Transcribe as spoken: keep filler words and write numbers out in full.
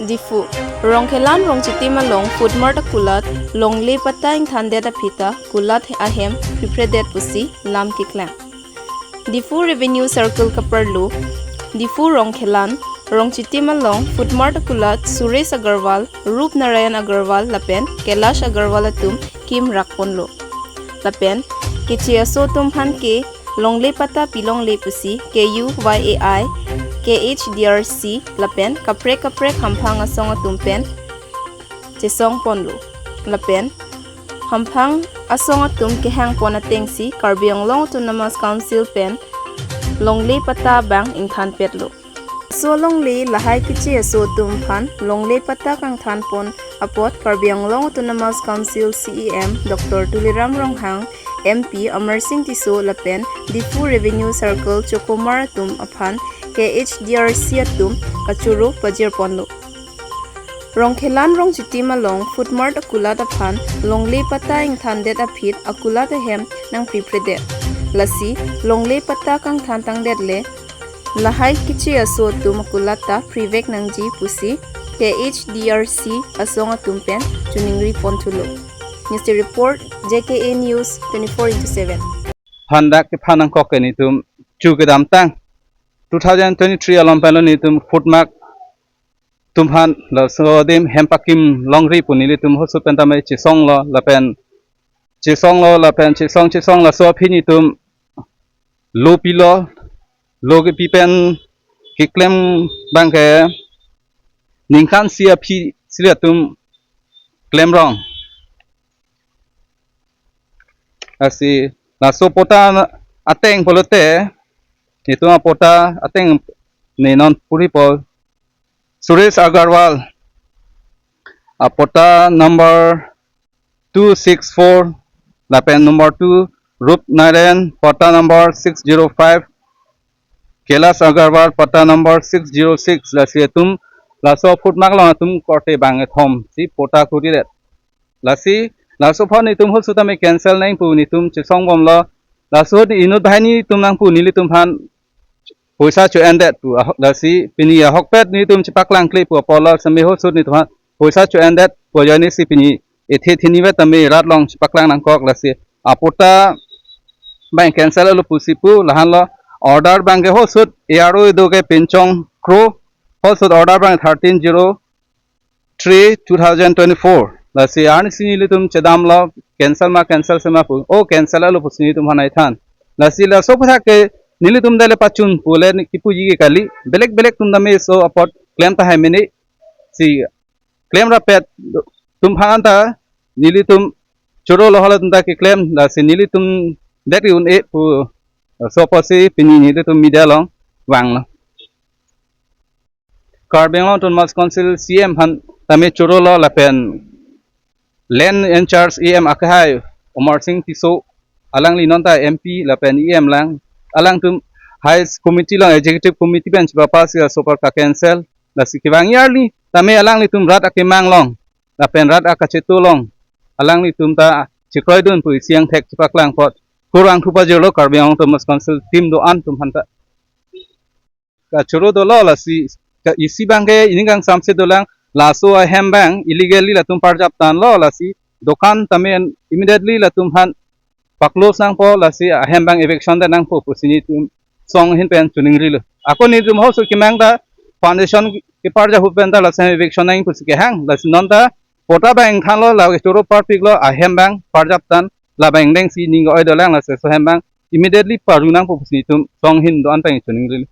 Diphu, Rongkhelan Rongchitim along Food Mart akulat longle patta ingthandet aphi ta kulat ahem phrephredet pusi lam keklang. Diphu Revenue Circle kaparlo Diphu Rongkhelan Rongchitim along Food Mart akulat Suresh Agarwal, Rup Narayan Agarwal lapen Kailash Agarwal atum kim rakponlo. Lapen keche aso atum aphan ke longle patta pilongle pusi K U Y A I, K H D R C lapen kaprek kaprek hamphang asong atum pen chesongponlo. Lapen hamphang asong atum kehangpon atengsi Karbi Anglong Autonomous Council pen longle patta abang ingthanpetlo. Laso alongle lahai keche aso atum aphan longle patta kangthanpon apot Karbi Anglong Autonomous Council C E M Doctor Tuliram Ronghang, M P Amarsing Tisso lapen Diphu Revenue Circle chokomar atum aphan K H D R C atum kachoro pajirponlo. Rongkhelan Rongchitim along Food Mart akulat aphan longle patta ingthandet aphi akulat ahem nangphrephredet. Lasi longle patta kangthantangdet le lahai keche aso atum akulat ta phrevek nangji pusi K H D R C asong atum pen choningri ponthulo. News Report, J K A News twenty-four into seven. Phandak kephan nangkok ke netum chu kedamtang two thousand twenty-three along penlo netum Food Mart atum aphan laso adim hem pakim longri pu nelitum hosut pen tame chesonglo lapen chesonglo lapen chesong chesong laso aphi netum lo pilo, lo kepi pen keklem abang ke ningkan isi aphi si latum klemrong. Lasi laso patta ateng pulote netum apatta ateng ne non puri pol Suresh Agarwal, apatta number two six four, lapen number two Rup Narayan, patta number six zero five, Kailash Agarwal, patta number six zero six, lasi atum laso Food Mart along atum korte bang kethom si patta kuridet. Lasi laso aphan netum hosut tame cancel nangji pu netum chesongbomlo. Laso inut banghini atum nangpu nelitum aphan poisa cho-endet pu ahok, lasi pini ahokpet netum chepaklangkle pu apotlo seme hosut netum aphan poisa cho-endet pu ajoine si pini ethe thinivet tame rat along chepaklang nangkok. Lasi apatta abang cancel lo pusi pu lahenlo order abang ke hosut A R O do ke Pinchong Kro, hosut order abang thirteen zero three two thousand twenty-four. Lasi arnisi nelitum chedamlo cancel ma cancel sema pu. O cancel lo pusi netum aphan nangthan. Lasi laso aphuthak ke nelitum dale pachun pule kipuji ke kali. Belek belek atum tame laso apot klem tahai mene si klem rapet atum aphan ta nelitum chorolo halatum ta keklem lasi nelitum dek ri un-e pu laso apotsi pini nelitum media along vanglo. Karbi Anglong Autonomous Council C E M aphan tame chorolo lapen Land in Charge E M akehai Amarsing Tisso alangli non ta M P lapen E M lang alangtum High Committee along Executive Committee pen chepapass laso apot ka-cancel lasi kevang arni tame alanglitum rat akemang along lapen rat akachetu along alanglitum ta chekroidun pu isi angthek chepaklang apot kurvangthu pajirlo Karbi Anglong Autonomous Council team do-an atum aphan ta. Kachoro dolo lasi ka isi abang ke ining kangsamse dolang laso ahem abang illegally latum parjap tanlo lasi dokan tame immediately latum aphan pa-close nangpo lasi ahem abang eviction det nangpo pusi netum song ahin pen choningrilo. Ako netum hosut kemang ta foundation keparjap ahut pen ta laso eviction nangji pusi kehang lasi non ta patta abang thanlo la choro parpiklo ahem abang parjap tan labang dengsi ning oi dolang lasi laso ahem abang immediately parju nangpo pusi netum song ahin do-an pen choningrilo.